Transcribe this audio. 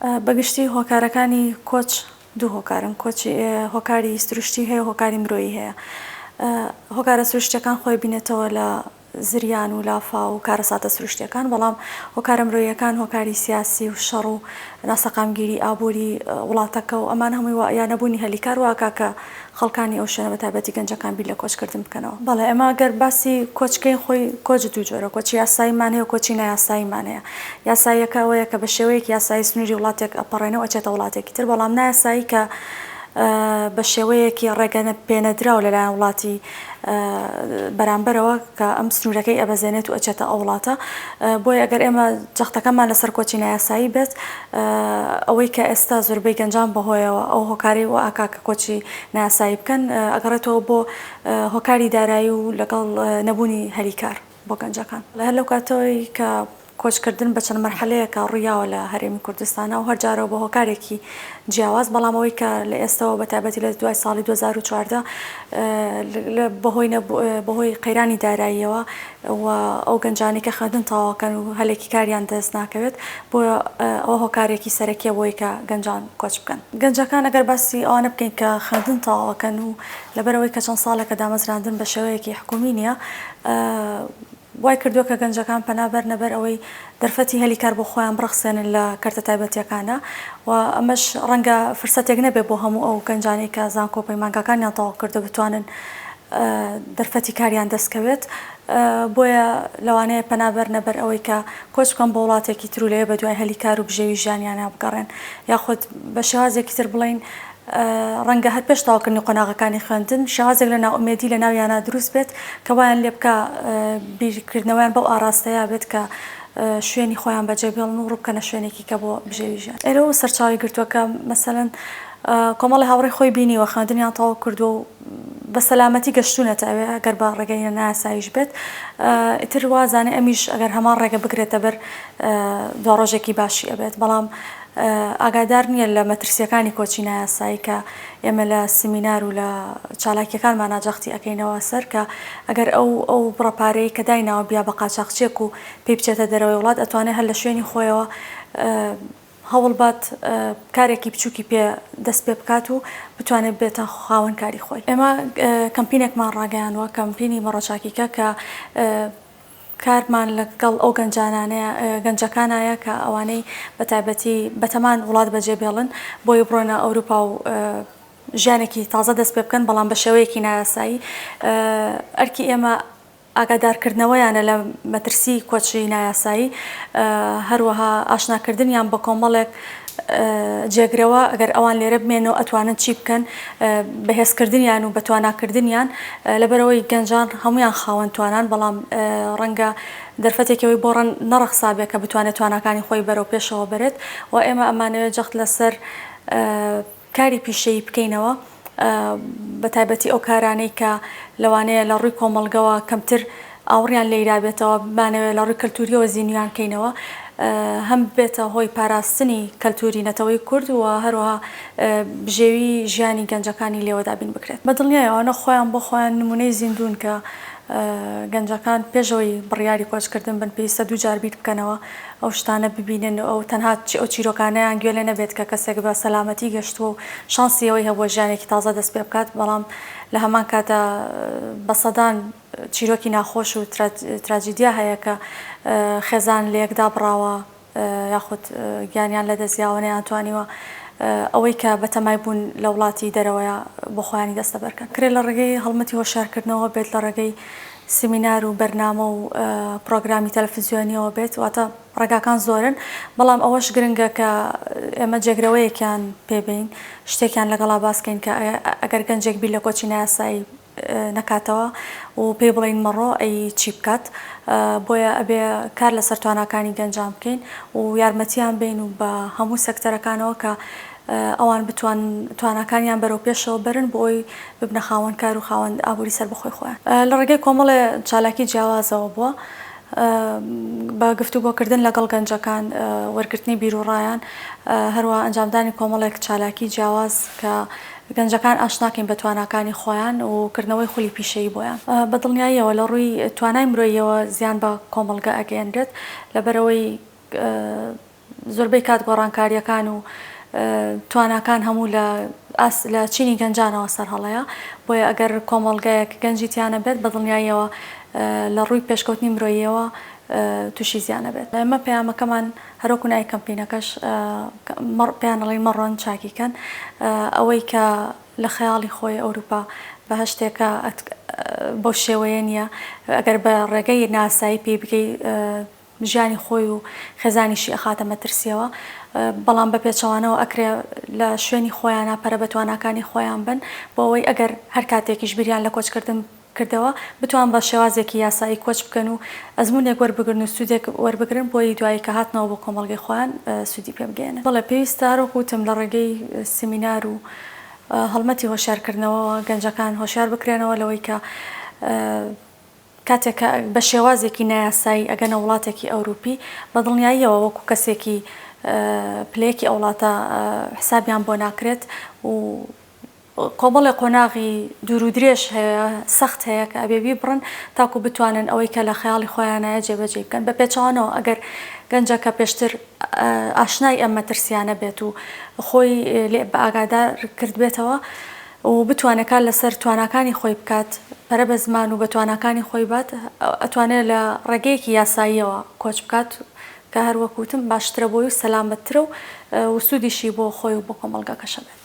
بەگشتی هۆکارەکانی کۆچ دوو هۆکارن، کۆچی هۆکاری سروشتی هەیە و هۆکاری مرۆیی هەیە. هۆکارە سروشتیەکان خۆی بینێتەوە لە زریان و لافاو و کارەساتە سروشتیەکان، بەڵام هۆکارە مرۆییەکان هۆکاری سیاسی و شەڕ و ناسەقامگیری ئابووری وڵاتەکە و ئەمانە هەمووی وا یا نەبوونی هەلی کار وا ئەکا کە خەڵکانی ئەو شوێنە بە تایبەتی گەنجەکان بیر لە کۆچکردن بکەنەوە. بەڵێ ئێمە گەر باسی کۆچ کەین خۆی کۆچ دوو جۆرە، کۆچی یاساییمان هەیە و کۆچی نایاساییمان هەیە. یاساییەکە ئەوەیە کە بە شێوەیەکی یاسایی سنووری وڵاتێک ئەپەڕێنێ و ئەچێتە وڵاتێکی تر، بەڵام نایاسایی کە بە شێوەیەکی ڕێگە پێنەدراو لەلایەن وڵاتی بەرامبەرەوە کە ئەم سنوورەکەی ئەبەزێنێت و ئەچێتە ئەو وڵاتە. بۆیە ئەگەر ئێمە جەختەکەمان لەسەر کۆچی نایاسایی بێت، ئەوەی کە ئێستا زۆربەی گەنجان بەهۆیەوە ئەو هۆکارەی وا ئەکا کە کۆچی نایاسایی بکەن، ئەگەڕێتەوە بۆ هۆکاری دارایی و لەگەڵ نەبوونی هەلی کار بۆ گەنجەکان. هەر لەو کاتەوەی کە کۆچکردن بە چەند مەرحەلەیەکا ڕوویاوە لە هەرێمی کوردستانا و هەر جارەو بە هۆکارێکی جیاواز، بەڵام ئەوەی کە لە ئێستەوە بە تایبەتی لە دوای ساڵی 2014 بەهۆی بەهۆی قەیرانی داراییەوە و ئەو گەنجانەی کە خوێندن تەواوەکەن و هەلێکی کاریان دەست ناکەوێت، بۆیە ئەوە هۆکارێکی سەرەکیە بۆی کە گەنجان کۆچ بکەن. گەنجەکان ئەگەر باسی ئەوانە بکەین کە خوێندن تەواوەکەن و لەبەرئەوەی کە چەند ساڵێکە دامەزراندن بە شێوەیەکی حکومی نییە، وای کردووە کە گەنجەکان پەنا بەرنە بەر ئەوەی دەرفەتی هەلی کار بۆ خۆیان بڕەخسێنن لە کەرتە تایبەتییەکاندا و ئەمەش ڕەنگە فرسەتێک نەبێت بۆ هەموو ئەو گەنجانەی کە زانکۆ و پەیمانگاکانیان تەواو کردووە بتوانن دەرفەتی کاریان دەست کەوێت بۆیە لەوانەیە پەنا بەرنە بەر ئەوەی کە کۆچ بکەن بۆ وڵاتێکی تر و لەوێ بەدوای هەلی کار و بژێوی ژیانیانا بگەڕێن یاخود بە شێوازێکی تر بڵێین ڕەنگە هەر پێش تەواوکردنی قۆناغەکانی خوێندن شێوازێک لە نائومێدی لە ناویانا دروست بێت کە وایان لێ بکا بیرکردنەوەیان بەو ئاراستەیە بێت کە شوێنی خۆیان بەجێ بێڵن و ڕووبکەنە شوێنێکی کە بۆ بژێوی ژیان. ئێرەوە سەرچاوەی گرتووە کە مەسەلەن کۆمەڵی هاوڕێی خۆی بینیوە خوێندنیان تەواو کردووە و بە سەلامەتی گەشتوونەتە ئەوێ ئەگەر بە ڕێگەی نایاساییش بێت ئیتر وازانێ ئەمیش ئەگەر هەمان ڕێگە بگرێتە بەر دواڕۆژێکی باشی ئەبێت بەڵام ئاگادار نییە لە مەترسییەکانی کۆچی نایاسایی کە ئێمە لە سمینار و لە چالاکییەکانمانا جەختی ئەکەینەوە سەر کە ئەگەر ئەو ئەو بڕە پارەی کە دایناوە بیا بە قاچاخچیەک و پێی بچێتە دەرەوەی وڵات ئەتوانێ هەر لە شوێنی خۆیەوە هەوڵ بات کارێکی بچووکی پێ دەست پێ بکات و بتوانێت بێتە خاوەن کاری خۆی. ئێمە کەمپینێکمان ڕاگەیاندوە، کەمپینی مەڕۆچاکیکە کە کارمان لەگەڵ ئەو گەنجانانەیە گەنجەکانایە کە ئەوانەی بە تایبەتی بەتەمان وڵات بەجێ بێڵن بۆی بڕۆنە ئەوروپا و ژیانێکی تازە دەست پێ بکەن بەڵام بە شێوەیەکی نایاسایی ئەرکی ئێمە ئاگادارکردنەوەیانە لە مەترسی کۆچی نایاسایی هەروەها ئاشناکردنیان بە کۆمەڵێک جێگرەوە ئەگەر ئەوان لێرە بمێنەوە ئەتوانن چی بکەن، بەهێزکردنیان و بەتواناکردنیان، لەبەرئەوەی گەنجان هەموویان خاوەن توانان، بەڵام ڕەنگە دەرفەتێکی ئەوەی بۆ نەڕەخسابێ کە بتوانێت تواناکانی خۆی بەرەو پێشەوە بەرێت و ئێمە ئەمانەوێت جەخت لەسەر کاری پیشەیی بکەینەوە، بەتایبەتی ئەو کارانەی کە لەوانەیە لە ڕووی کۆمەڵگەوە کەمتر ئاوڕیان لێیدابێتەوە، بمانەوێت لە ڕووی کەلتوورییەوە زیندوویان کەینەوە، هەم ببێتە هۆی پاراستنی کەلتووری نەتەوەی کورد و هەروەها بژێوی ژیانی گەنجەکانی لێوە دابین بکرێت. بە دڵنیایەوە ئەوانە خۆیان بۆ خۆیان نموونەی زیندوون کە گەنجەکان پێش ئەوەی بڕیاری کۆچکردن بن پێویستە دووجار بیر بکەنەوە، ئەو شتانە ببینن و ئەو تەنها ئەو چیرۆکانەیان گوێ لێ نەبێت کە کەسێک بە سەلامەتی گەشتووە و شانسی ئەوەی هەبووە ژیانێکی تازە دەست پێ بکات، بەڵام لە هەمان کاتدا بە سەدان چیرۆکی ناخۆش و تراجیدیا هەیە کە خێزان لەیەک دابڕاوە یاخود گیانیان لەدەستیاوە نەیانتوانیوە ئەوەی کە بەتەمای بوون لە وڵاتی دەرەوەیە بۆ خۆیانی دەستەبەر کەن. کرێ لە ڕێگەی هەڵمەتی هۆشیارکردنەوە بێت، لە ڕێگەی سیمینار و بەرنامە و پڕۆگرامی تەلەفزیۆنیەوە بێت، واتە ڕێگاکان زۆرن، بەڵام ئەوەش گرنگە کە ئێمە جێگرەوەیەکیان پێ بێین، شتێکیان لەگەڵا باس کەین کە ئەگەر گەنجێک بیر لە کۆچی نایاسایی نەکاتەوە و پێی بڵێین مەڕۆ ئەی چی بکات، بۆیە ئەبێ کار لەسەر تواناکانی گەنجان بکەین و یارمەتیان بەین و بە هەموو سێکتەرەکانەوە کە ئەوان بتوانن تواناکانیان بەرەو پێشەوە بەرن بۆ ئەوەی ببنە خاوەن کار و خاوەن ئابووری سەربەخۆی خۆیان. لە ڕێگەی کۆمەڵێ چالاکی جیاوازەوە بووە بە گفتوگۆکردن لەگەڵ گەنجەکان، وەرگرتنی بیروڕایان، هەروەها ئەنجامدانی کۆمەڵێک چالاکی جیاواز کە گەنجەکان ئاشناکەین بە تواناکانی خۆیان و کردنەوەی خولی پیشەیی بۆیان. بە دڵنیاییەوە لە ڕووی توانای مرۆییەوە زیان بە کۆمەڵگە ئەگەیەنرێت، لەبەرئەوەی. زۆربەی کات گۆڕانکارییەکان و تواناکان هەموو لە ئاست لە چینی گەنجانەوە سەرهەڵەیە، بۆیە ئەگەر کۆمەڵگایەک گەنجی تیا نەبێت بە دڵنیاییەوە لە ڕووی پێشکەوتنی مرۆییەوە تووشی زیان ئەبێت. ئێمە پەیامەکەمان هەروەکو ناوی کەمپینەکەش پێیان ئەڵێین مەڕۆن چاکی کەن، ئەوەی کە لە خەیاڵی خۆی ئەوروپا بەهەشتێکە بەو شێوەیە نییە، ئەگەر بە ڕێگەی نائاسایی پێی بگەی ژیانی خۆی و خێزانیشی ئەخاتە مەترسیەوە، بەڵام بە پێچەوانەوە ئەکرێ لە شوێنی خۆیانا پەرە بە تواناکانی خۆیان بەن بۆ ئەوەی ئەگەر هەر کاتێکیش بیریان لە کۆچکردن کردەوە بتوان بە شێوازێکی یاسایی کۆچ بکەن و ئەزموونێک وەربگرن و سوودێک وەربگرن بۆی دوایی کە هاتنەوە بۆ کۆمەڵگەی خۆیان سوودی پێ بگەیەنن. بەڵێ پێویستە هەر وەکو وتم لە ڕێگەی سیمینار و هەڵمەتی هۆشیارکردنەوەوە گەنجەکان هۆشیار بکرێنەوە لەوەی کە کاتێک کە بە شێوازێکی نایاسایی ئەگەنە وڵاتێکی ئەوروپی، بە دڵنیاییەوە وەکو کەسێکی پلەیەکی ئەو وڵاتە حسابیان بۆ ناکرێت و کۆمەڵێ قۆناغی دوور و درێژ هەیە، سەخت هەیە کە ئەبێ بیبڕن تاکو بتوانن ئەوەی کە لە خەیاڵی خۆیانایە جێبەجێی بکەن. بە پێچەوانەوە ئەگەر گەنجەکە پێشتر ئاشنای ئەم مەترسیانە بێت و خۆی لێ بە ئاگادار کردبێتەوە و بتوانێت کار لەسەر تواناکانی خۆی بکات، پەرە بە زمان و بە تواناکانی خۆی بات، ئەتوانێت لە ڕێگەیەکی یاساییەوە کۆچ بکات کە هەر وەک وتم باشترە بۆی و سەلامەتترە و سوودیشی بۆ خۆی و بۆ کۆمەڵگەکەش ئەبێت.